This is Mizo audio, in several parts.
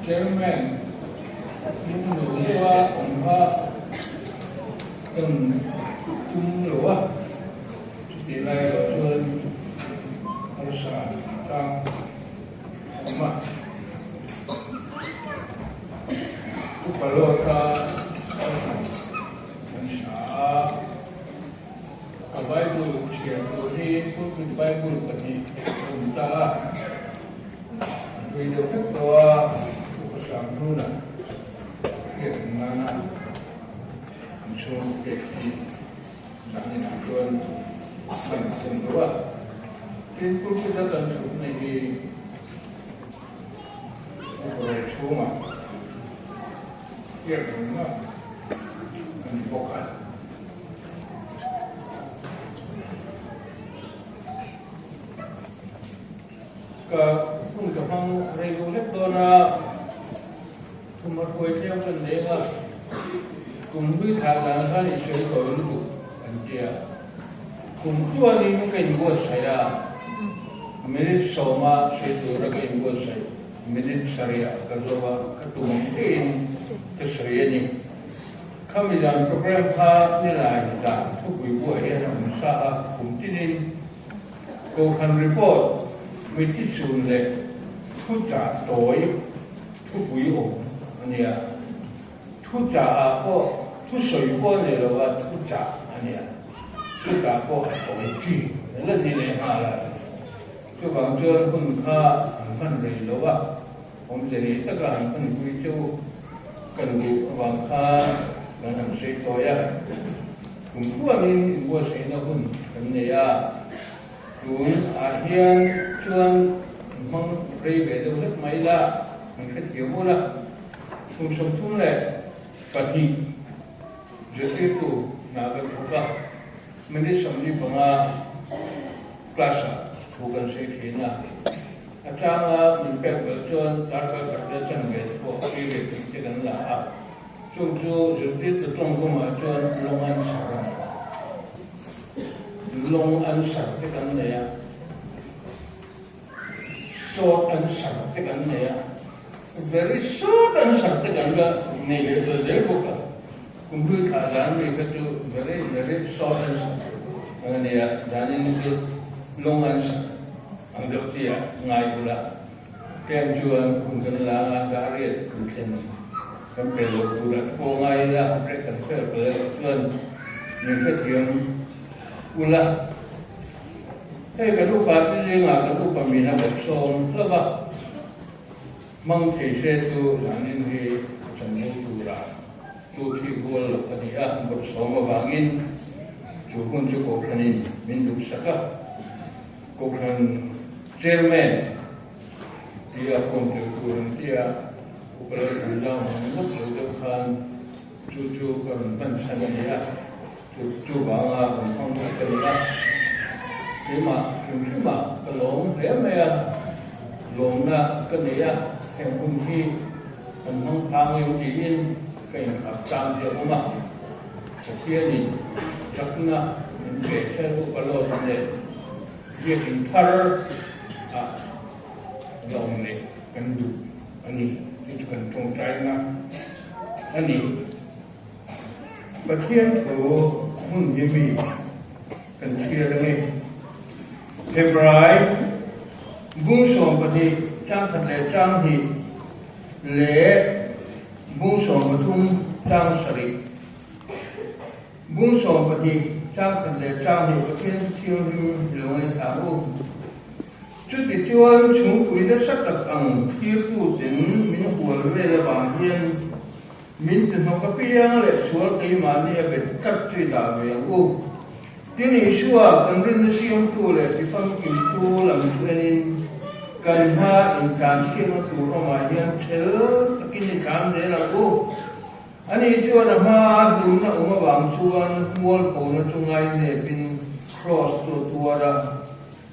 Chairman lungno deuha awm kha kan tum lo a, chutih lai erawh chuan harsa tlang a awm a. Upa lawta harsa kan hria a. A Bible chhiar tur hi pulpit Bible pahnih a awm ta a, a hlui deuh vek tawh a, upa Sanghnuna hriat ang nana an chhung pek hi zaninah chuan hman a tum lo a. Tin, pulpit a kan thutna hi upa Rochhunga hriat rengna a ni bawk a. Ka hun ka hmang rei lo hlek dawn a, thum a hruai tlem kan leng a, kum hlui thlah dan khan i sawi tawh lutuk an tia. Kum tluanin ka inbuatsaih a, minute sawma sawi tura ka inbuatsaih minute sarihah ka zo a, ka tum ang ngeiin ka sawi a ni. Khami dan program kha nilai dan thupui buah hian a awm sa a, kum tinin Kohhran report mithi chhun leh thu chah tawi thupui awm a nia. Thu chah ah pawh thu sawi pawh a nei lo a, thu chah a nia. Thu chah pawh a tawi chi la ni leh nghal a. Chuvang chuan hun kha an hman rei lo a. Awmze nei taka han hmanpui chu kan duh avang khan kan han sawi tawi a. Kum tluangin inbuatsaihna hun kan nei a, tun ah hian chuan hmang rei ve deuh hlek mai la, kan hrethiam ul a. Kum 32 zirtirtu hna kan thawk a, minute 45 class ah thu kan sawi thin a. A changa min pek belh chuan darkar khat leh chanve te pawh ei leh tih te kan la a, chung chu zirtirtu tawngkawmah chuan lawng an sar a ni. Lawng an sar te kan nei a, short an sar te kan nei a, very short an sar te kan la nei leh ta zel bawk a, kum hlui thlah dan mi kha chu very very short an sar ang a nia, danin chu lawng an sar. Ang deuh tia ngai bula tlem chuan hun kan la anga dahriat kan thlen kan pe loh tur a thaw ngai ila rek kan fel palh erawh chuan min hrethiam ula. Hei kan upa te zingah kan upa min a bawk sawm hlauh a, hmang thei se chu zanin hi a chanvo tura tu thih rual loh a ni a, bawk sawm avangin chu hun chu kohhranin min duhsak a. Kohhran Chairman tia form tel tur an ti a, Upa Lalpui Zau ang lawk lo deuh khan chu chu ka rawn hman chhan a ni a, chu chu vanga rawn hmang bawk ka ni a. Keimah hrim hrimah ka lawm hle mai a, lawmna ka nei a, heng hun hi kan hmang phang em tiin ka inkhap tlang hi a awm a. Pathianin chakna min pe thel Upa Lawta nen biakin thar ah lawm leh kan duh a ni tih chu kan tawngtaina a ni. Pathian thu hmun hi mi kan hriat a ni. Hebrai bung 12 chang khat leh chang hnih leh Bung 13 chang sarih, Bung 12 chang khat leh chang hnih Pathian Thianghlim lo ngaithla u. Chutichuan chhungpui nasa tak ang thirtu ten min hual vel avang hian min ti hnawk apiang leh sual keimahni a bet tlat chu i dah ve ang u. Tin Isua kan rinna siamtu leh tifamkimtu lam chu enin kan hma intlansiakna tur awmah hian chhel takin i tlan zel ang u. Ani chuan a hma hlumna awm avang chuan mualphona chu ngainepin kraws chu a tuar a,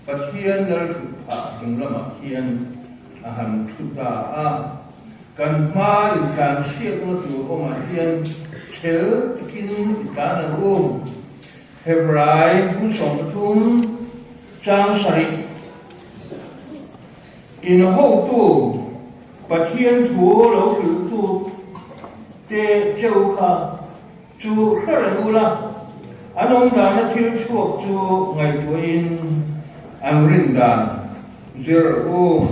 Pathian lalhrut phah ding lamah khian a han thu ta a. Kan hma intlansiakna tur awmah hian chhel takin i tlan ang u. Hebrai hmun 13 chang sarih in hotu. Pathian thu lo hrilhtu te cheu kha chu hre reng ula, an awm dana thil chhuak chu ngaihtuahin an rin dan zir u.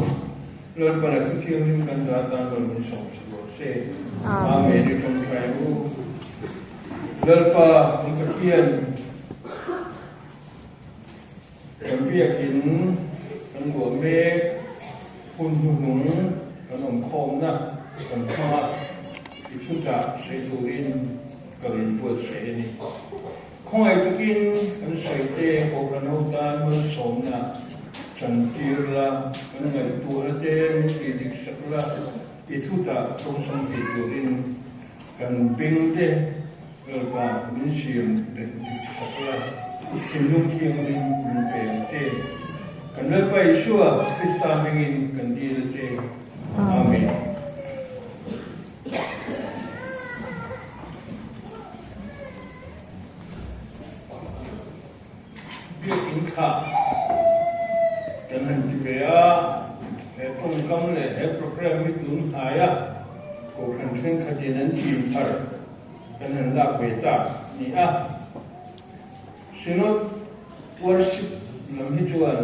Lalpana thu thianghlim kan dah atan rawn min sawm si rawh se. Amen i tawngtai u. Lalpa kan Pathian kan biakin kan luah mek hun hnuhnung kan awm khawmna kan hmang a, i chutah sawi turin ka rawn buatsaih a ni. Khawngaih takin kan sawi te Kohhran ho tan malsawmna chantir la, kan ngaihtuahna te min tih dik sak la, i thutah tawngsam thei turin kan beng te Lalpa min siam bet dik sak la, thinlung thianghlim min pe ang che. Kan Lalpa Isua Krista hmingin kan dil a che. Amen. Biakinn kha kan han ti ve a, he tawngkam leh he programme hi tun hnai a Kohhran thenkhatin an chim thar kan han lak ve tak a ni a. Synod worship lam hi chuan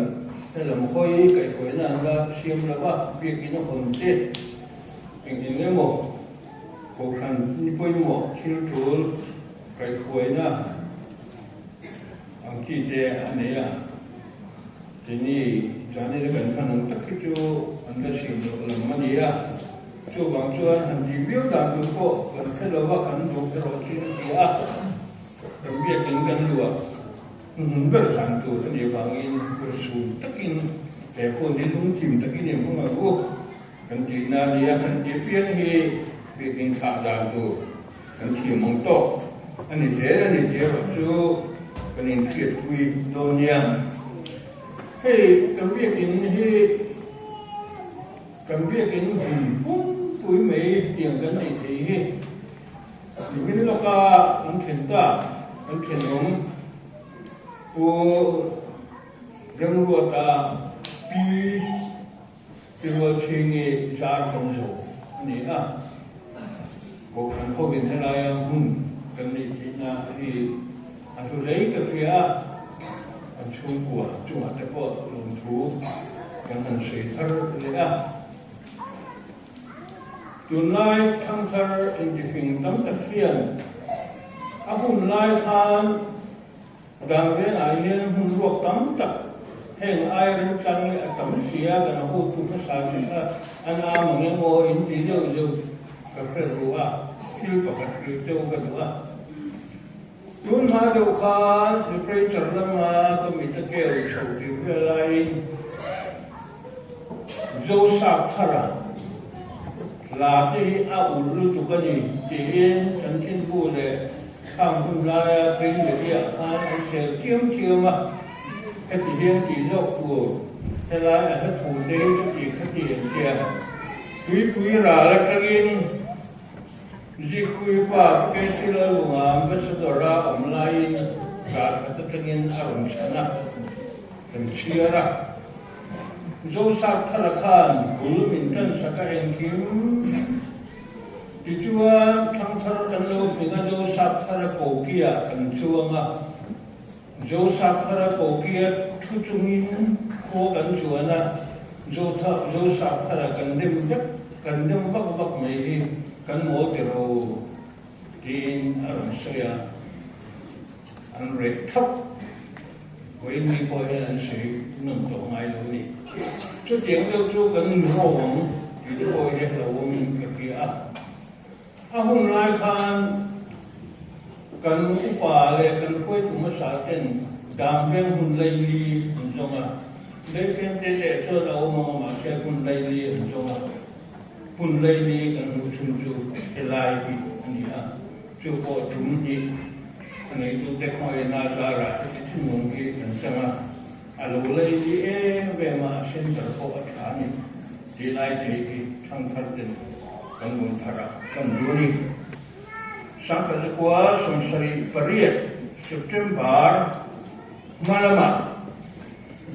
helam hawi kaihhruaina an la siam lo a, biakinn a hawn che eng eng emaw Kohhran ni pawimawh thil tul kaihhruaina ang chi te a nei a, keini Janina kan hman ang tak hi chu an la siam loh lam a ni a, chuvang chuan han tih viau dan tur pawh kan hre lo va, kan duh erawh chu a ti a, kan biakin kan luah hnuhnung ber dan tur a nih avangin hun takin he hun hi lungkim takin i hmang ang u. Kan tihna a nia, kan tih piang hi biakinn thlah dan tur kan thiam ang tawk a ni zel a ni tih erawh chu kan inhriatpui dawn nia. Hei kan biakinn hi kan biakinn hmun pumpui mai tiang kan neih theih hi nimin lawka kan thlen ta, kan thenawm Pu Remruata Pi. Tirualchhingi zar kan zawh a ni a, Kohhran hovin helaia hmun kan neih theihna hi a hlu hlei ka hria a, an chhungkua chungah te pawh lawmthu kan han sawi thar leh a. Tunlai thangthar intifing tam tak hian a hun lai khan Dang vengah hian hmun ruak tam tak heng ai remchang leh a tam sia kan a hutu hmasa te kha an am ang emaw in ti zeuh zeuh ka hre ru a, thil pakhat hrilh deuh ka duh a. Tun hma deuh khan literature lama ka mit a keu chho tih vel laiin Zosap thara hla te hi a ulh lutuk a ni tiin chanchinbu leh Khang hun laia print media khan an sel chiam chiam a, heti hian tih zawk tur helai a hla thu te hi chuti khati an tia. Tuipui ral atangin Zikpui pa KC Lalvunga Ambassador a awm laiin ral khat atangin a rawn chhan a, kan chhiar a. Zosap Thara khan bul min tan sak a engkim. Tichuan, thangthar kan lo fing a, Josaph thara kokia kan chuang a. Josaph thara kokia thu chungin khua kan chuan a, Josaph thara kan dem vek, kan dem vak vak mai hi kan mawl ti ro tiin a rawn sawi a, an reh thap. Vawiin pawh hian an sawi nawn tawh ngai lo a ni. Chutiang deuh chu kan rawng ang tih te pawh hi hlauhawmin ka hria a. A hun lai khan kan upa leh kan hruaitu hmasa ten dam veng hun laili an zawng a. Leifeng te leh chuan a awm ang a mahse hun laili an zawng a. Hun laili kan hmuh chhun chu helai hi a ni a. Chu pawh tum hnih a neitute khawngaihna zarah heti thinlung hi kan chang a, a lo lei li em em a, a center pawh a tha a ni tih lai thei hi thangthar ten kan rawn thar a, kan duh a ni. Sangkhatzakua 78 September hma lamah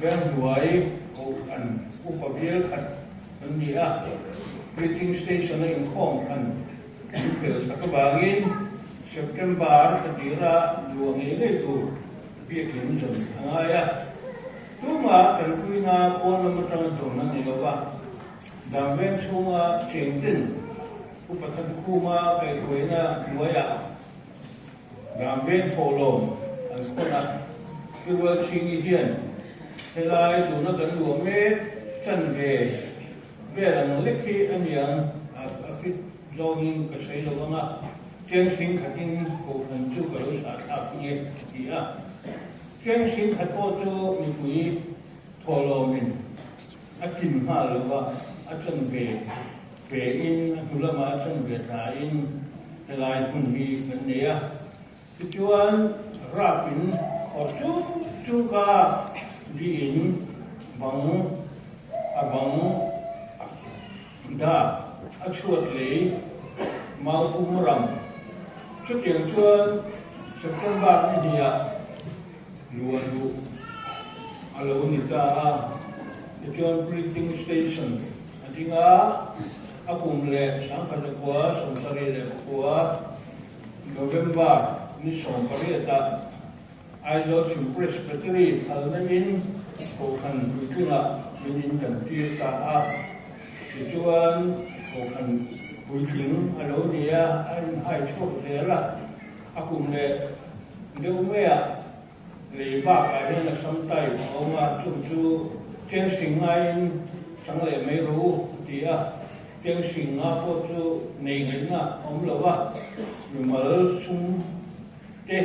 Venghnuai Kohhran upa bial khat an ni a. Printing Station a inkhawm khan min pel sak avangin September thla tira luah ngei ngei tur biakin zawn a ngai a. Tumah tanpuina pawn lam atanga dawn a ni lo va, dam veng chhunga cheng ten Upa Thankhuma kaihhruaina hnuaiah dam veng thawhlawm an khawn a. Pirual Chhingi hian helai tuna kan luah mek tan ve Vel ang lek hi a niang a fit zawngin ka sawi lo ang a, cheng sing khatin kohhran chu ka lo sah thlak nge a ti a. Cheng sing khat pawh chu mipui thawhlawmin a tlin nghal lo va, a chan ve ve in a hnu lamah a chan ve thlain helai hmun hi kan nei a. Tichuan rapin khawr chuk chuk a diin bang a bang dak a chhuat lei mau pum ram. Chutiang chuan September ni hnih-ah luah luh a lo ni ta a. Tichuan printing station a ding a, a kum leh 1978 November ni 18 ah Aizawl Chhim Presbytery thalna in Kohhran puitlingah min in kan tir ta a. Tichuan Kohhran puitling a lo ni a, a inhai chhuak zel a. A kum leh deuh maiah lei bakah hian a sam type a awm a, chung chu cheng sing ngaiin chang leh mai rawh u a ti a. Cheng sing nga pawh chu nei ngaihna a awm lo va, mimal sum te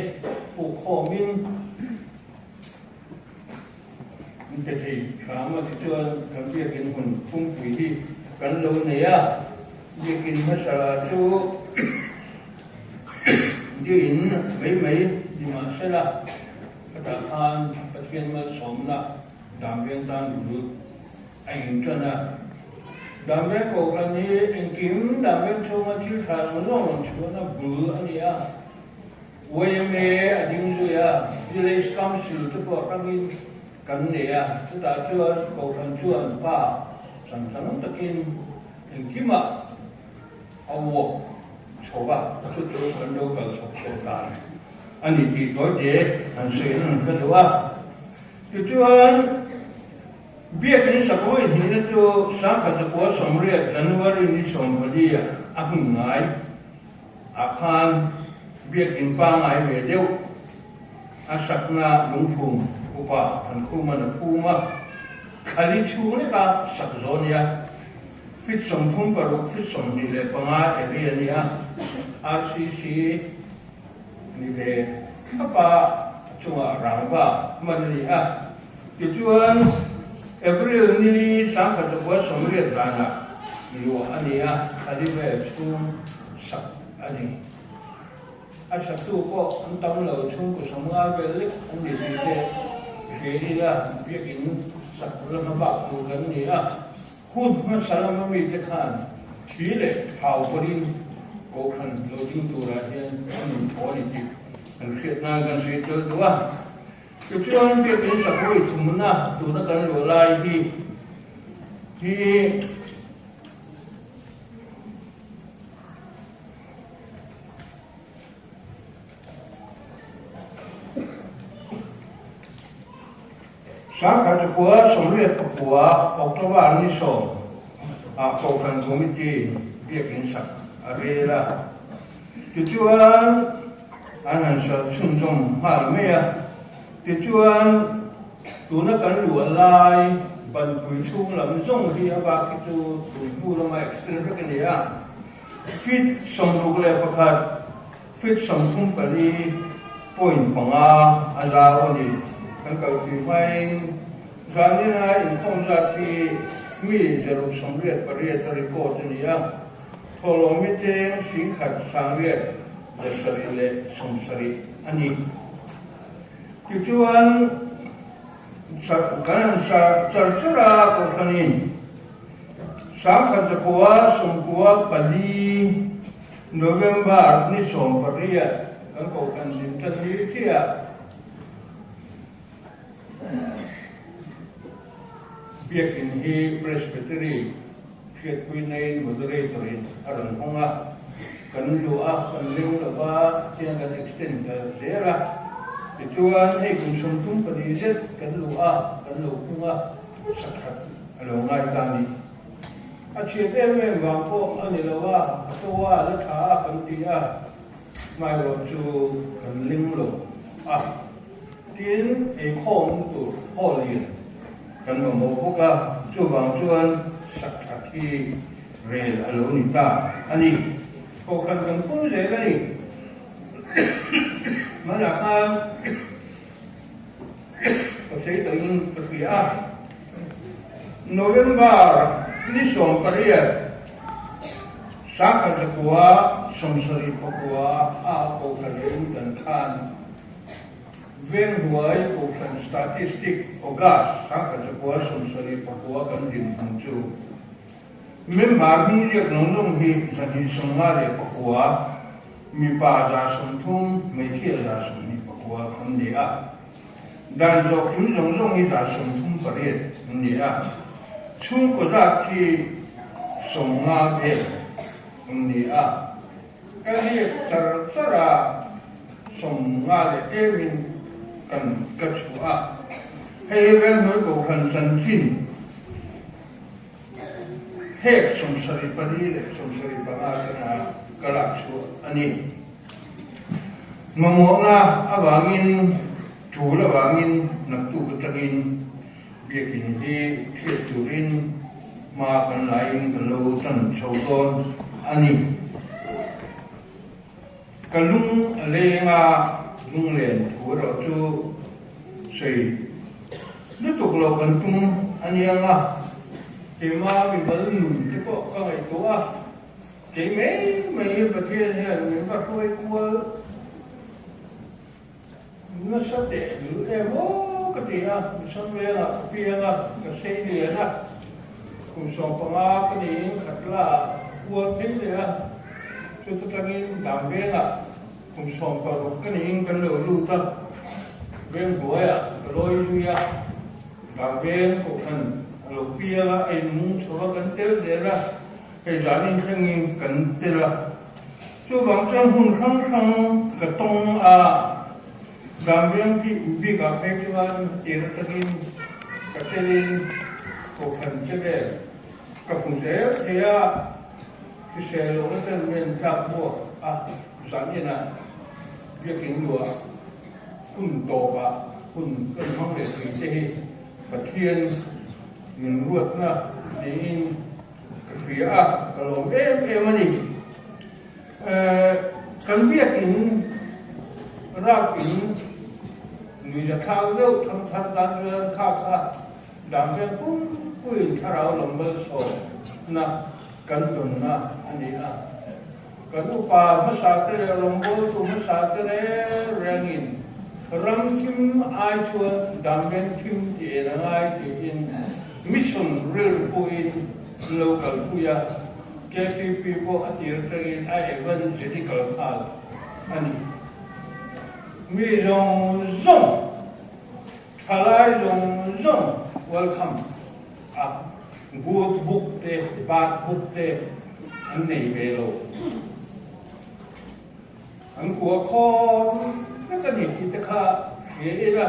puk khawmin min pe thei hram a tichuan kan biakin hun pumpuii hi kan lo nei a, biakin hmasa chu diin mai mai ni mahsela khatah khan Pathian malsawmna damveng tan bul a inṭan a. Damveng Kohhran hi engkim damveng chhunga thil tha zawng zawng rawn chhuahna bul a ni a. Yma a ding zui a, Village Council te pawh hrangin kan nei a, chutah chuan Kohhran chuan pa changchang takin engkimah a uap chho va, chu chu kan lo kal chhawk chho dan a ni tih tawite han sawi an ka duh a. Tichuan Biakin Sakhaw inhnihna chu 1980 January ni 14 ah a hmun ngai. Ah khan biakin pangai ve deuh a sakna lungphum upa Thankhuman a phum a, Khali chhung leka sak zawh a nia. Feet 36, feet 25 area a nia. RCC ni ve thlap a, a chungah rangva hman a ni a. Tichuan, April nili 1980 danah luah a ni a, Khali vel chhung sak a ni. A saktu pawh an tam lo, chhungkaw 50 vel lek an ni tih te hria ila, biakin sak lama bak tur kan ni a. Hun hmasa lama mite khan thi leh thau pawhin Kohhran lo ding turah hian an inthawh a ni tih kan hriat nan kan hre tel duh a. Tichuan biakin sakhaw i chhumna tuna kan luah lai hi hi 1989 October ni 10 ah Kohhran Committee in biakin sak a rel a. Tichuan an han hralh chhunzawm nghal mai a. Tichuan tuna kan luah lai banpui chhung lam zawng hi a bak hi chu tun hnu lama extend vek a ni a. Feet 61, feet 34.5 a zau a ni. Kan kalpui hmain zanina inkhawm zat hi mi 188 a record a ni a, thawhlawmi cheng 10,870 a ni. Tichuan, kan han sa char char a, Kohhranin 1994 November ni 18 kan Kohhran din ta ni chiah Biakin hi Presbytery Hriatpui neiin moderator in a rawn hawng a, kan luh a, kan leng lo va, tiang kan extend ta zel a. Tichuan hei kum 34 zet kan luh a, kan lo hung a, sakhat a lo ngai ta a ni. A chhiat em em vang pawh a ni lo a, a to a, la tha a kan ti a, hmairawh chu kan ling lo a. Tin, eikhawm tur hall lian kan mamawh bawk a, chuvang chuan sak that hi rel a lo ni ta a ni. Kohhran kan phun zel a ni. Hmanah khan ka sawi tawhin ka hria a, November ni 18 1979 a kohhran in kan khan Venghnuai Kohhran Statistic August 1979 kan din hmun chu member hming riak nawng nawng hi 259, mipa 130, hmeichhia 129 an ni a. Dan zawh kim zawng zawng hi 38 an ni a. Chhungkaw zat hi 50 vel an ni a. Ka riak char char a, 50 leh tlemin kan ka chhuah a. Hei hi Venghnuai Kohhran chanchin phek 74 leh 75 atanga ka lak chhuah a ni. Mamawhna avangin, tul avangin naktuk atangin Biakin hi hriat turin hma kan laiin kan lo tan chho dawn a ni. Ka lung a leng a, lunglen thu erawh chu sawi lutuk lo kan tum a niang a, keima mimal nun te pawh ka ngaihtuah a, kei mai mai hi Pathian hian min va hruai kual. Nasa teh dul em aw ka ti a, Misam vengah ka piang a, ka sei lian a, kum 15 ka niin khatla ah kual phei leh a, chuta tangin dam vengah kum 16 ka niin kan lo lut a, veng hnuaiah ka lawi zui a, dam veng kohhran a lo piang a, a inmung chho a, kan tel zel a, hei zanin thlengin kan tel a. Chuvang chuan hmun hrang hrang ka tawng a, Damriang khi bikah phei chuan tir atangin ka telin kohhran che vel ka hmu zel thei a, hrisel lohna ten men tlak buak a zan inah biakin luah hun tawpah hun kan hmang leh thei che hi Pathian min ruatna niin Ka hria a, ka lawm em em a ni. Kan biakin rap in nuih a thlang deuh thang thar tan chuan kha kha dang vel pum puiin thlarau lam malsawmna kan tawnna a ni a. Kan upa hmasa te leh rawngbawltu hmasa te reng rengin ram thim ai chuan damben thim ti en a ngai tiin mission rilru pawhin an lo kalpui a, KTP pawh a tir atangin a evangelical nghal a ni. Mi zawng zawng, thalai zawng zawng welcome a. Good book te, bad book te an nei ve lo. An kua khawm vek a ni tih te kha hria ila,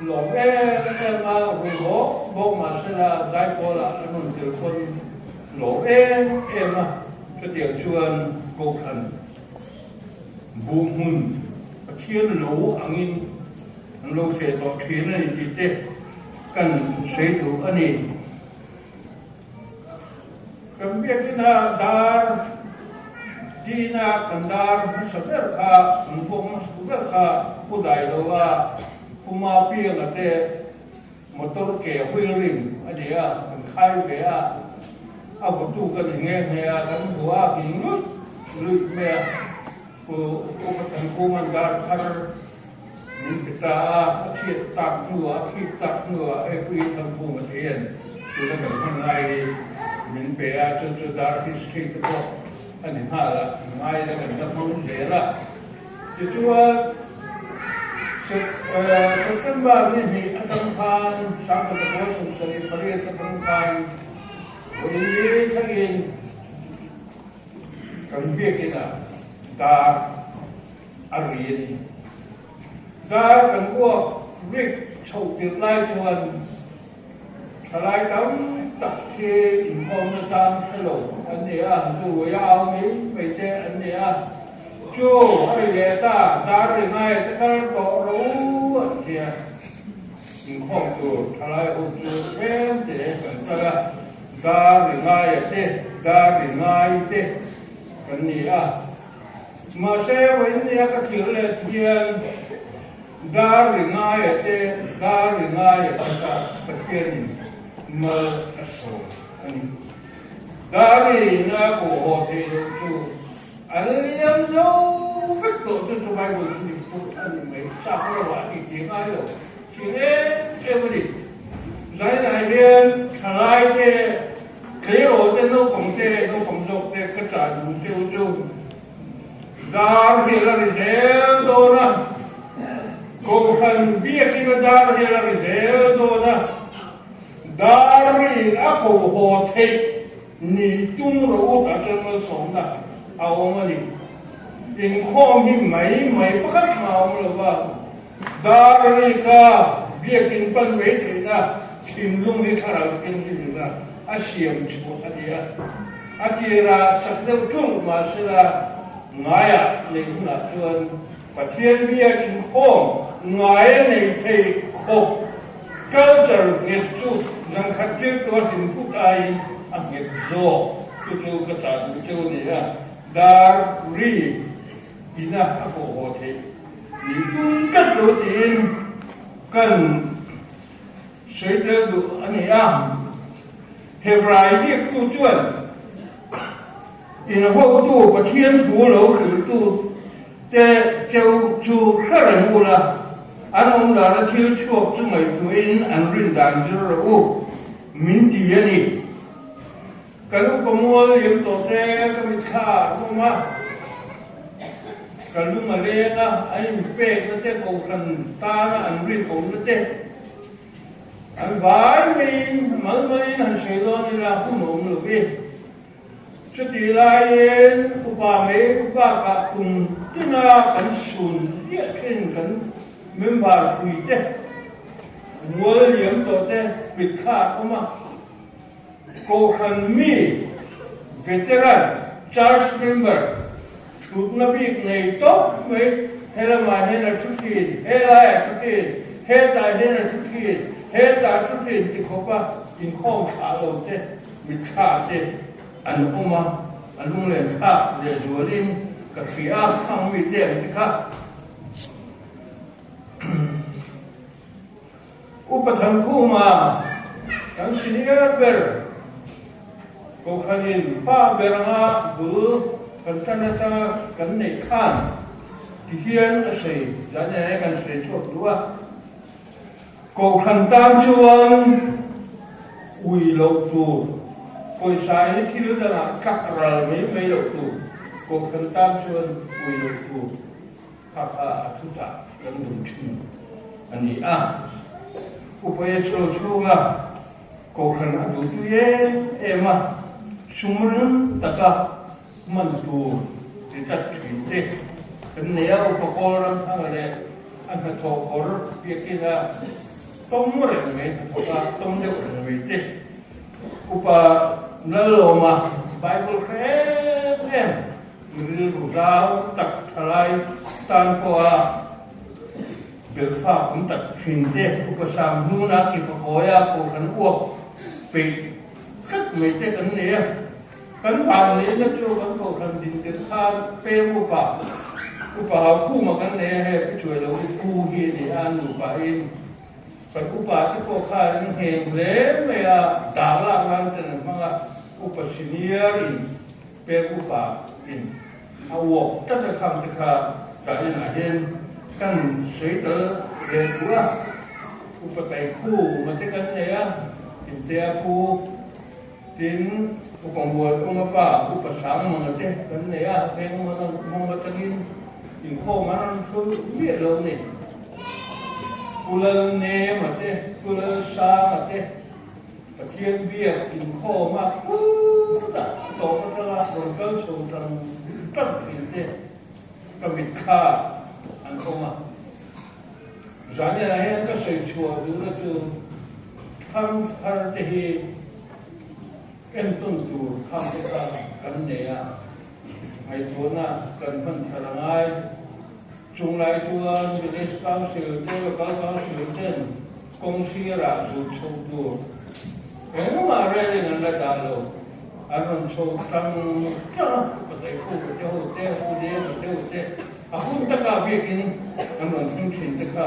lawm em em a, rui bawk bawk mahsela Zaipawlah an rawn tel khawn lawm em em a, chutiang chuan Kohhran buh hmun Pathian lo angin an lo feh tawh thin a ni tih te kan sawi duh a ni. Kan biakina dar dina kan dar hmasa ber kha, kan vuak hmasa ber kha Pu Dailoa, Pu Mapianga te motor ke wheel rim a ni a, kan khai ve a, a vawtu kan ni nghe nghe a, kan vua a nghing luih luih mai a, Pu Upa Thankunga'n dar thar Min pe ta a, a chhiat tak hnuah, a khip tak hnuah hei Pui Thangkhuma te hian tuna kan hman lai hi min pe a, chu chu dar history te pawh a ni nghal a, kan ngai la kan la hmang zel a. Tichuan September ni hnih atang khan 1978 atang khan. Vawiin thlengin kan biakinah dar a ri a ni. Dar kan uak rik chhoh tirh lai chuan thalai tam tak hi inkhawmna tang hre lo an ni a, zuia au mai mai te an ni a. Chu a ri leh ta, dar ri ngai te kal tawh ro an ti a. Inkhawm tur thalai ho chu tlem te kan kal a, dar ri ngaia te, dar ri ngai te kan ni a. Mahse, vawiin nia ka thil let hian dar ri ngaia te, dar ri ngaia te kha Pathianin mal a sawm a ni. Dar riina koh haw theih loh chu an liam zo vek tawh chu chu Bible chu dik pawh a ni mai, chak rawh a ti ti ngai lo thin em em a ni. Zainah hian thalai te Tleirawl te, naupang te, naupang zawk te ka chah duh deuh chu dar hial a ri zel dawn a, Kohhran biakin a dar hial a ri zel dawn a, dar riin a ko haw theih ni tum rawh u tah chuan malsawmna a awm a ni. Inkhawm hi mai mai pakhat mah a awm lo va, Dar rika biakin pan mai theihna thinlung hi thlarau thianghlim ina a siam chhuah a ni a. A tirah sak deuh ṭulh mahsela ngaiah neih hunah chuan Pathian biakin khawm ngai a nei thei khawp culture nghet chu zangkhat tir chu a hlim phut aiin a nghet zawk chu chu ka tah duh cheu a ni a. Dar ri ina a kawh haw theih ni tum tlat lo tiin kan sawi tel duh a ni a. Hebrai biaktu chuan inhotu Pathian thu lo hrilhtu te cheu chu hre reng ula, an awm dana thil chhuak chu ngaihtuahin an rin dan zir rawh u min ti a ni. Kan upa mual liam tawh te ka mitthla ah an awm a, ka lung a leng a, an inpekna te kohhran tana an rinawmna te an vai maiin mal malin han sawi dawn ila hun a awm lo vi. Chutih laiin upa mai bakah kum tina kan sun ziah thin kan member pui te mual liam tawh te mitthla an awm a. Kohhran mi, veteran, church member, thutna bik nei tawp mai, he lamah hian a thu thin, he laiah thu thin, hetah hian a thu thin, hetah thu thin ti khawpa inkhawm thlah lo te, mitthla te an awm a, a lunglen thlak lehzualin ka hria a, khang mite ang te kha. Upa Thankhuma kan senior ber Kohhranin pa ber anga bul kan tan atanga kan neih khan ti hian a sawi zan e kan sawi chhuak duh a. Kohhran tan chuan ui loh tur, pawisa hi thil dangah tlak ral mai mai loh tur, Kohhran tan chuan ui loh tur. Kha kha a chutah kan dum thin a ni a. Upa Yesro chhunga Kohhran a duh tui em em a, sum rem taka hman tur ti tlat thin te kan nei a. Upa Kawl Ramthanga leh a hnathawh kawr biakin a tawm reng mai, hnathawk a tawm deuh reng mai te. Upa Lallawma Bible hre em em. Rilru zau tak thalai tan pawha belhfak awm tak thin te, upa sam hnuna ki pakawia kohhran uak peih tlat mai te kan nei a. Kan vanneihna chu kan kohhran din tel khan peng upa, upa Haukhuma kan nei a, hei pi chuai lo hi pu hi a ni a, an nupain kan upa te pawh khan an ngheng hle mai a, dar lak nan ten an hmang a, upa senior in Pek upa in a uak tlat a kham te kha tah inah hian kan sawi tal leh duh a, upa tai khu ma te kan nei a, Kimtea pu tin upa Mual Unga pa upa Sang Manga te kan nei a, veng mawng atangin inkhawm an rawn thul miah lo a ni. Pu Lalnema te, Pu Lalsanga te. Pathian biak inkhawm a khutah a tawp atanga rawn kal chho tang tang thin te ka mitthla an awm a. Zaniah hian ka sawi chhuah duhna chu thlang thar te hi entawn tur khang te kha kan nei a, ngaihtuahna kan hman thar a ngai. Chunglai chuan Village Council te Local Council ten kawng sirah zut chho tur engmah railing an la dah lo, an rawn chho tang tang a, Pateikhu Pate ho te, Pu Dema te ho te, A hun takah biakin an rawn thleng thin te kha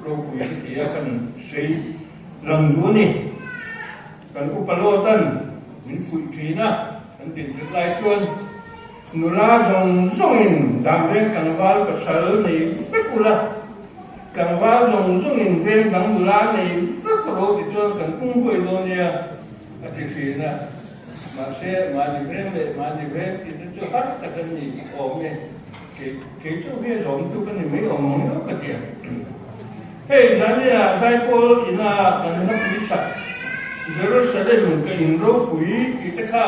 ropui ka ti a, kan sawi lang duh a ni. Kan upa Lawtan min fuih thin a, kan dinchut lai chuan nula zawng zawngin Damreng tlangval pasal nei vek ula, tlangval zawng zawngin veng dang nula nei vek rawh ti chuan kan pung huai dawn nia a ti thin a. Mahse, mahni veng leh mahni veng tih te chu har tak a ni awm e. Kei kei chu hi a zawm chu ka ni mai awm ang emaw ka ti a. Hei Zania Zaipawl ina kan hlapui sak Jerusalem ka in ropui tih te kha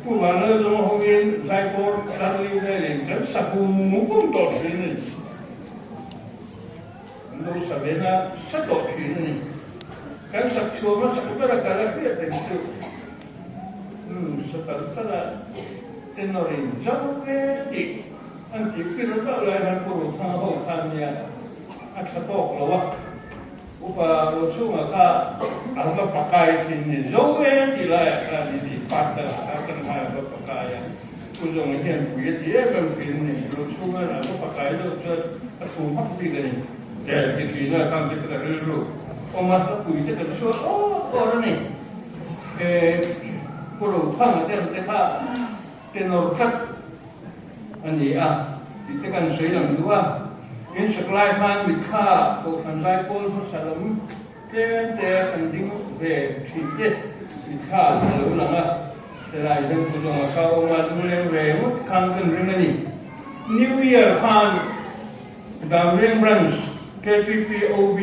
Pu Vanlalzawng hoin Zaipawl Charlie velin kan sa hum hum tawh thin a ni. An lo sa ve na sa tawh thin a ni. Kan sak chhuah hmasak ber a kal a hriat reng chu. Umm sa tal tal a tenor in zo ve tih an tih pir zauh lai khan Pu Ruthanga ho khan nia a tha tawk lo a, Upa Rochhunga kha a va pakai thin ni zo ve tih laiah khan i tih pat tal ah khan kan hai a va pakai a, Pu Zawnga hian pui a ti em em thin ni, Rochhunga a va pakai deuh chuan a thu hmak bik a ni. Tel ti thin a khang te kha ka rilru awm a, ka pui te kan chhuak awt awt a ni. He Pu Rothanga te ang te kha tenor tlat a ni a tih te kan sawi lang duh a. In sak lai khan mitthla Kohhran Zaipawl hmasa lam tlem te kan ding ve thin te mitthla a lo lang a. Helai hian Pu Zawnga kha a awm a, lungleng ve ngawt khan kan ring a ni. New Year khan Damreng Branch KPPOB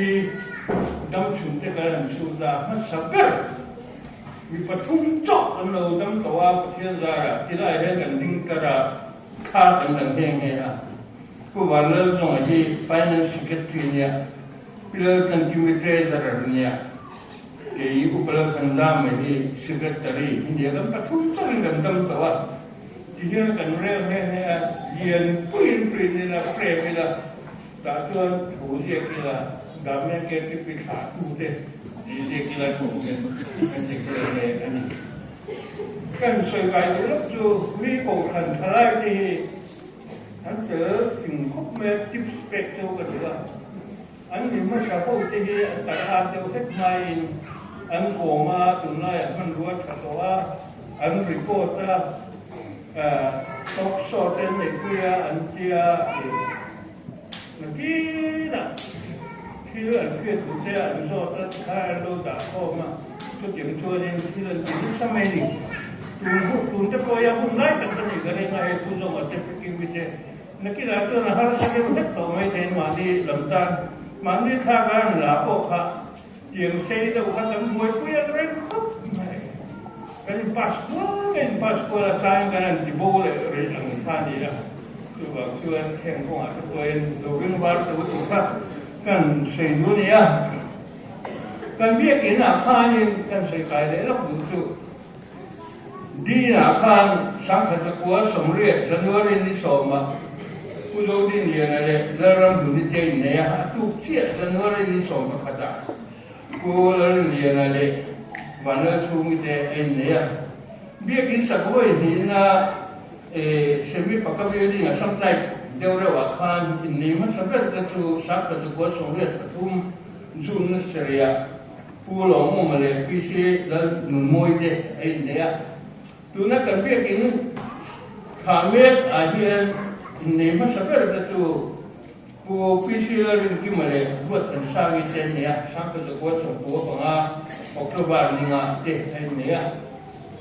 dam chhun te kan han chhut a, hmasa ber mi pathum chauh an lo dam tawh a, Pathian zarah tilai hian kan ding tar a, thla kan la nghe nghe a. Pu Vanlalzawnga hi Finance Secretary nia, Pi Laltlankimi Treasurer nia, kei Upa Lalthanzama hi Secretary nia, kan pathum chauhin kan dam tawh a. Tihian kan rel nghe nghe a, lian puiin print ila, frame ila, tah chuan thu ziak ila, Damian KTP thlah tute tih ziak ila thu hian kan ti nghe nghe a ni. Kan sawi kai duh lawk chu mi kohhran thalai te hi an fel fing khawp mai a, tips pek chu ka duh a. An mi hmasa ho te hi an tar at deuh hlek hmain an kawm a, tunlaiah hmanrua tha tawh a, an record a, talk show te an neihpui a, an tia nakinah thil an hriat duh te an zawt a, tikhan an lo dah khawm a, chutiang chuanin thil an ti nasa mai a ni. Tun hun tun te pawh hi a hun lai tak a ni ka ring a, hei Pu Zawnga te Pu Kimi te Nakinah chuan a harsa deuh hlek tawh mai thei mahni lam tan mahni thlak a an la pawh kha tiang sei deuh kha kan buaipui ang reng khawp mai. Kan in pass kual kan in pass kual a changin kan han ti bo leh rih ang kha a ni a, chuvang chuan heng kawngah te pawhin lo ring var teuh tur kha kan sawi duh a ni a. Kan biakinn ah khanin kan sawi kai leh lawk duh chu. Dina khan Sangkhat Zakua 80 January ni sawmah Pu Zodinliana leh Lalramhluni te innei a, a tuk chiah January ni 11ah Pu Lalrinliana leh Vanlalchhungi te a innei a. Biakin Sakhawi hnihna Semi Paka Building a Sam Type deuh reuhah khan innei hmasa ber te chu Sangkhat Zakua 83 June ni sarihah Pu Lawmawma leh PC Lalnunmawi te a innei a, tuna kan biakin thla mek ah hian innei hmasa ber te chu Pu PC Lalrinkima leh Ruathansangi te an nei a, Sangkazakua Sawmpua panga October ninga te a innei a.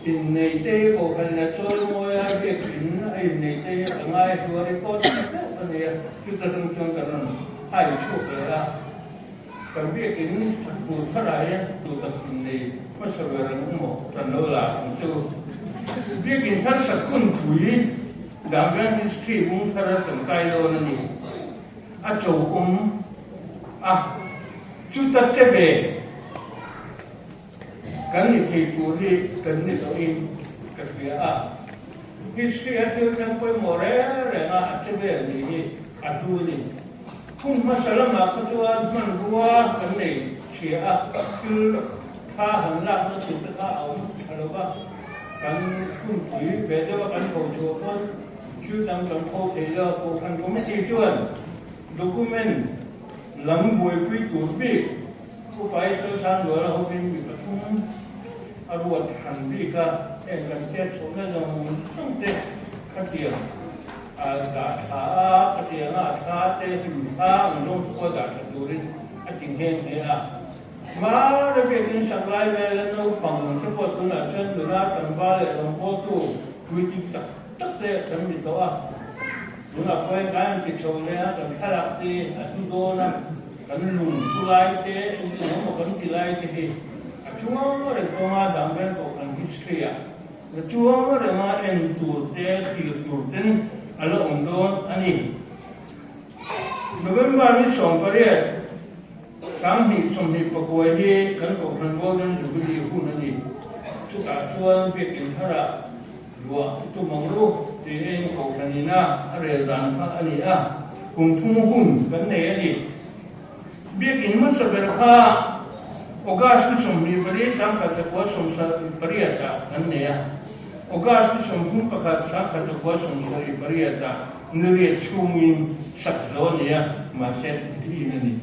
Innei te hi Kohhran a chawimawi a, biakin a innei te hi a ngai hluar record deuh a nei a, chuta tum chuan kan rawn hai chhuak leh a. Kan biakin tur tharah hian tu tak innei. Hmasa ber ang u maw kan lo la ang chu. Biakin thar sak hunpui Damrian History bung thara kan kai dawn a ni. A cho awm a, chuta che ve kan ni thei tur hi kan ni tawhin ka hria a. History a thil thleng pawimawh reng reng a, a che vel nih hi a hlu a ni. Hun hmasa lamah kha chuan hmanrua kan nei hria a, thil thla han lakna tur te kha a awm tha lo va, kan hunpui ve deuh a kan ko chhuah pawn thil dang kan kho thei lo. Kohhran Committee chuan document lam buaipui tur bik Upa Israel Sangluala hovin mi pathum a ruat hran bik a, heng kan hriat chhuahna zawng zawng te khatiang A dah tha a, ka ti ang a, a thla te hlim thla ang zawng chu pawh dah tha turin a ti nghe nghe a. Mara biakin sak lai vela naupang te pawh tunah chuan nula tlangval leh rawngbawltu puitling tak tak te kan ni tawh a. Tunah pawh hian kan inti chho leh a, kan thlalak te a hnu dawn a, kan lung pu lai te, engtin emaw kan ti lai te hi a chuang reng kawnga dang vel pawh kan history ah Na chuang renga en tur te thlir tur ten a la awm dawn a ni. November ni 18, 2024 hi kan Kohhran Golden Jubilee hun a ni. Chutah chuan Biakin tharah luah i tum ang ru tiin Kohhran ina a rel dan kha a ni a, kum thum hun kan nei a ni. Biakin hmasa ber kha August ni 24, 1978 ah kan nei a. August ni 31, 1978 ah niriat chhungin sak zo a ni a, mahse thin a ni.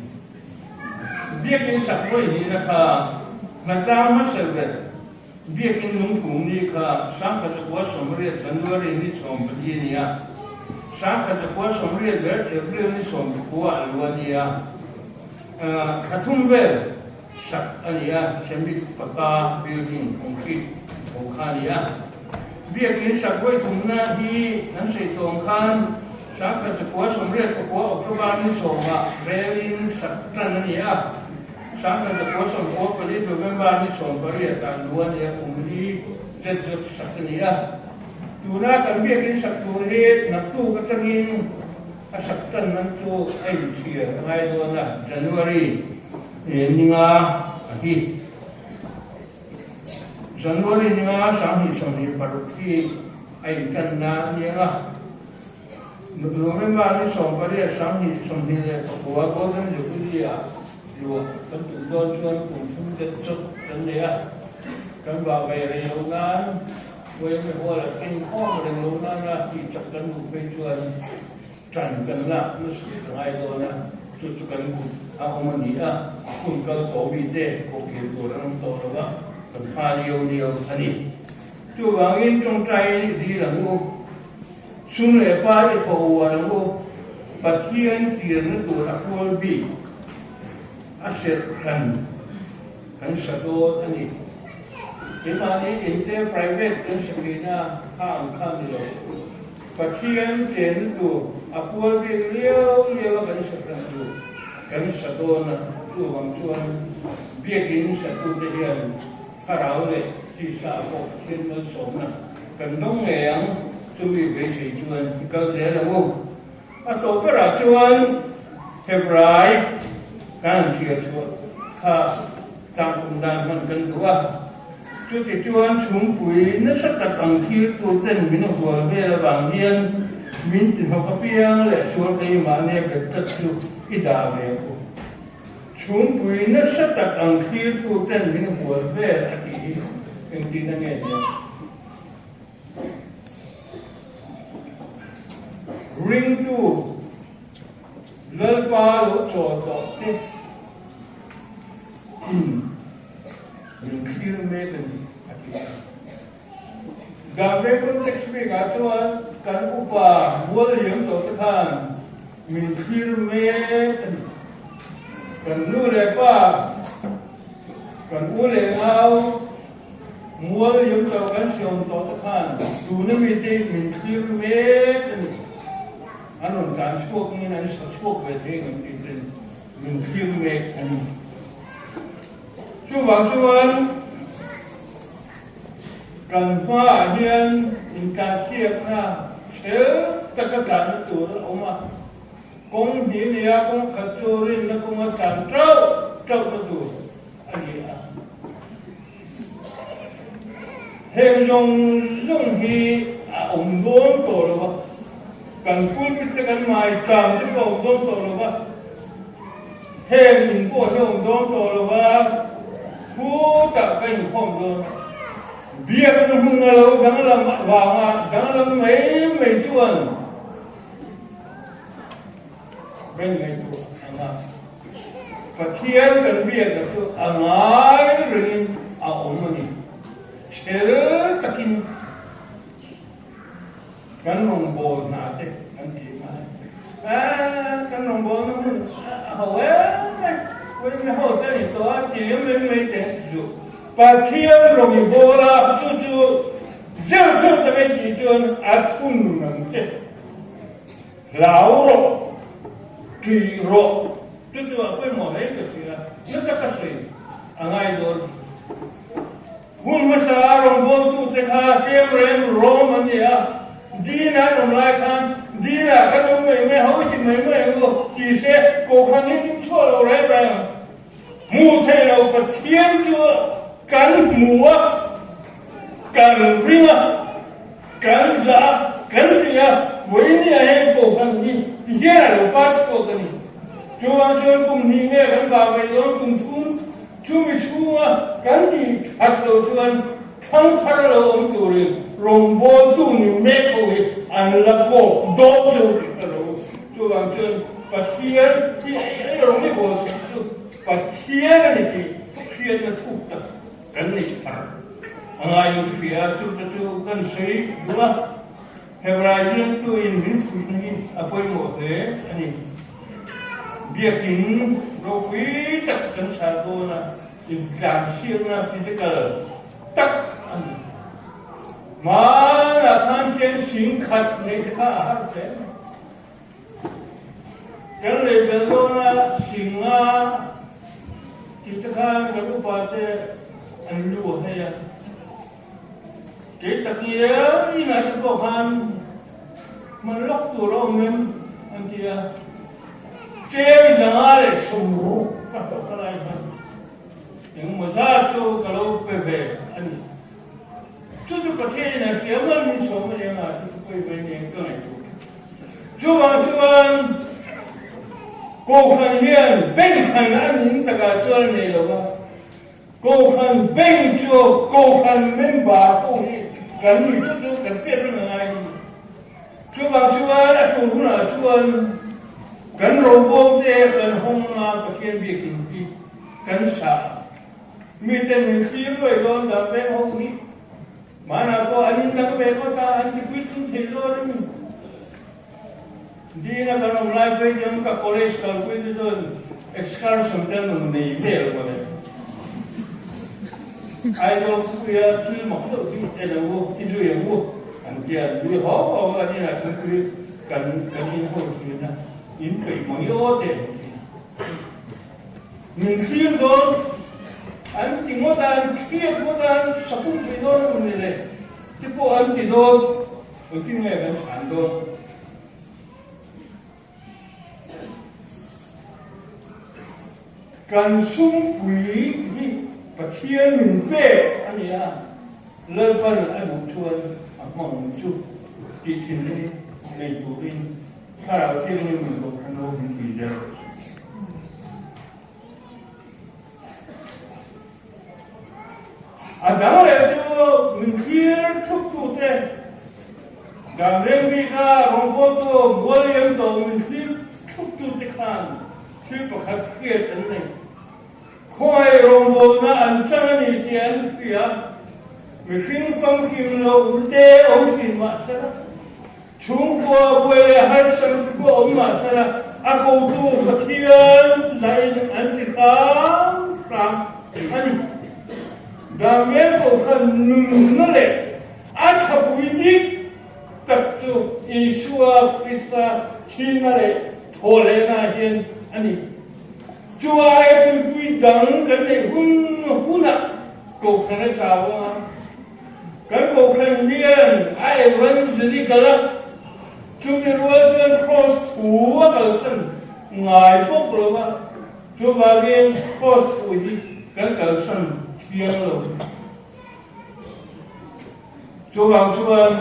Biakin sak vawi hnihna kha hnatlang hmasa ber Biakin lungphum ni kha 1980 January ni 14 a ni a, 1980 ber April ni 19 ah lu a ni a, thla thum vel sak a ni a, Cement paka building concrete tho kha a ni a. Biakin sak vawi thumna hi an sawi tawng khan 1989 October ni 10 ah relin sak tan a ni a. 1994 November ni 18 ah lu a nia kum hi zet zet sak a ni a. Tuna kan biakin sak tur hi naktuk atangin a sak tan nan chu a inchhir a ngai dawn a, January ninga a hi. January ninga 2026 hi a intanna a ni ang a. November ni 18, 2029 Golden Jubilee ah luah kan tum dawn chuan kum thum det chawt kan nei a, kan vah ve rei lo nan Uaimi hual a tling khawm reng lo nana tih chak kan duh phei chuan ṭan kan lak nasa ka ngai dawn a, chu chu kan kut a awm a ni a, hun kal tawh mite kawhkir tur an awm tawh lo a, kan hma liau liau a ni. Chuvangin ṭawngṭaiin i dil ang u. Sum leh pa i thaw uar ang u, Pathian tirna tur a kual bik a serh hran kan sa dawn a ni. Keimahni inte private kan sa thin a, kha ang kha ni lo. Pathian chenna tur a kual bik liau liau a kan serh hran tur kan sa dawn a, chuvang chuan biakin satute hian thlarau leh tisa pawh Pathian malsawmna Kan dawng ngei ang, chumi beisei chuan i kal zel ang u. A tawh berah chuan Hebrai kan han chhiar chhuah kha tlangkum dan hman kan duh a. Chuti chuan chhungpui nasa tak ang thil turten min hual vel avang hian min ti hnawk apiang leh sual keimahnia bet tlat chu i dah ve ang u. Chhungpui nasa tak ang thlirtu ten min hual vel a tih hi engtin a nge nia? Ringtu Lalpa lo chawl tawh te in min thlir mek a ni a ti a. Dahve context bikah chuan kan upa mual liam tawh te khan min thlir mek a ni. Kan nu leh pa, kan u leh nau mual liam tawh kan siam tawh te khan tuna mite min thlir mek a ni. An rawn tlan chhuak ngin an sa chhuak ve thei ngam tih ten min thlir mek a ni. Chuvang chuan. Kan hmaah hian intlansiakna chhel taka tlanna tur a awm a, kawng hnih a ni a, kawng khat chu rinna kawnga tlan tauh tauhna tur a ni a. Heng zawng zawng hi a awm dawn tawh lo va, kan pulpit te kan ngaitlang te pawh a awm dawn tawh lo va, heng in pawh hi a awm dawn tawh lo va, khutah ka inkhawm dawn a. Biakna hmun a lo danglam vanga danglam mai mai chuan reng ngaihtuah a ngah. Pathian kan biakna chu a ngai rengin a awm a ni. Chhel takin kan rawngbâwl hna te kan ti ngai. Aaa, kan rawngbâwlna hmun a ho em mai, Uime ho te a ni tawh a, ti lem mai mai te duh. Pathian rawng i bâwl a, chu chu zir theuh tak a tih chuan a thunun ang che. Hlau rawh, ṭih rawh, chu chu a pawimawh hle ka hria, nasa ka sawi a ngai dawn. Hun hmasa a rawngbawltute kha tlem reng rawm an ni a, Dina an awm lai khan Dina khan awm mai mai, ho i ti mai mai ang u ti se Kohhran hi tum chhuah lo reng reng ang. Hmuh theih lo Pathian chu kan hmu a, kan ring a, kan zah a, kan tih a, vawinia heng Kohhran hi ti hian a lo pa chhuak a ni. Chuvang chuan kum hnih nge kan vah mai dawn kum thum chumi chhunga kan tih that loh chuan thangthar lo awm turin rawngbawltu ni mek ho hi an la kawk dawn deuh tih ka lo Chuvang chuan Pathian hi ei rawng i bawl sak chu Pathian a ni tih hriatna thuk tak kan neih thar a ngaiin ka hria a, chute chu kan sawi duh a, Hebrai ziaktuin min fuihna hi a pawimawh hle a ni. Biakin ropui tak kan sa dawn a, intlansiakna physical tak a ni. Hmanah khan chen singkhat neih te kha a har hle mai. Kan lei bel dawna singa tih te khan kan upa te an lu a hei a. Kei tak ngial inah te pawh khan hman lawk tur a awm em an ti a. Tlem 500 leh 60 ka hlawh ka lai khan engemaw zat chu ka lo pe ve a ni. Chu chu Pathianin a hria mai min sawm a nia chu chu pawi mai nia ka ngaihtuah. Chuvang chuan Kohhran hian bank han a ning takah chuan a nei lo va, Kohhran bank chu Kohhran member pawh hi kan ni chu chu kan hriat reng a ngai a ni. Chuvang chuan a tul hunah chuan kan robawm te kan hawng a Pathian biakin hi kan sah. Miten min thlir luai dawn dah veng ho hi Hmanah pawh an indang ve ngawt a, an tipuitling thei dawn a ni. Dina kan awm lai phei chuan ka college kalpui te chuan excursion te an rawn nei vel mawle. Aizawl khawpuia thil mak deuh hi en ang u, i zui ang u an ti a, an nui hawk hawk a, an inah thingpui kan kan in ho thin a, in peih mang i aw te an ti a. Min thlir dawn, an ti ngawt a, an thliak ngawt a, an sapum thei dawn a ni le te pawh an ti dawn, engtin nge kan chhan dawn? Kan sumpui hi Pathian min pek a ni a, Lalpan a duh chuan a hmang chu tih thinlung nei turin Thlarau Thianghlim min kohhran ho min pui zel rawh se. A dang leh chu min thlir thup tute dan reng bika rawngbawltu Mualiam tawh min thlir thup tute khan thil pakhat hriat an nei. Khawngaih rawngbawlna an chang a ni tih an hria. Mihring famkim lo te awm thin mahsela, Chhungkua buai leh harsa lutuk a awm mahsela a kotu Pathian zain an ti hram hram a ni. Damian Kohhran nunna leh a thapui dik tak chu Isua Krista thihna leh thawhlehna hian a ni. Chu aia tuipui dang kan neih hun hunah Kohhran a chau ang a. Kan kohhran hian a evangelical a, chumi rual chuan Kraws thu a kalsan ngai bawk lo va, chuvangin Kraws thu hi kan kalsan thiang lo. Chuvang chuan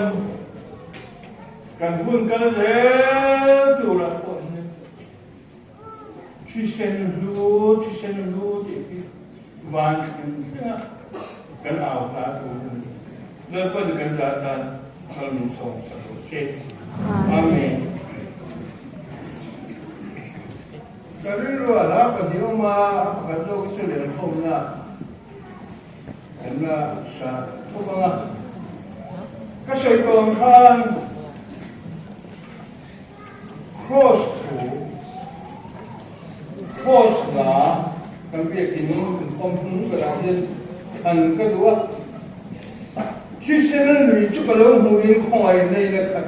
kan hun kal zel turah pawh hian Thisen hlu, thisen hlu tih hi van thleng thlenga kan au hla tur a ni. Lalpan kan zah tan kal min sawm sak rawh se. Amen. Ka rilru a hla pahnih awm a, a pakhat zawk hi chu lenkhawmna kan la sa thawk ang a. Ka sawi tawh ang khan Kraws thu, Kraws hla kan biakin kan pawm hnung berah hian thlan ka duh a. Thisen a nui chu ka lo hmuhin khawngaih nei la khat.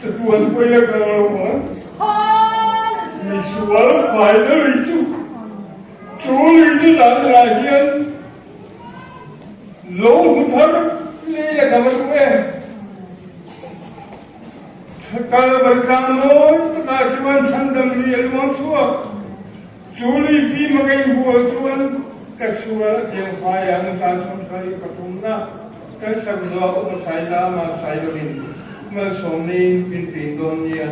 Chatuan pawi a kal lo ang. Misual fai na lui chu, chu lui chu dan lah hian Lo hmu thar lei le ka va duh em? Kalvari tlang nawi takah chuan chhandam ni a luang chhuak. Chu lui fim a ka inbual chuan ka sual a thiang fai ang tan sawmsarih pathumna kan sak zuah upa Sailama Sailovin malsawmni min pin dawn nia.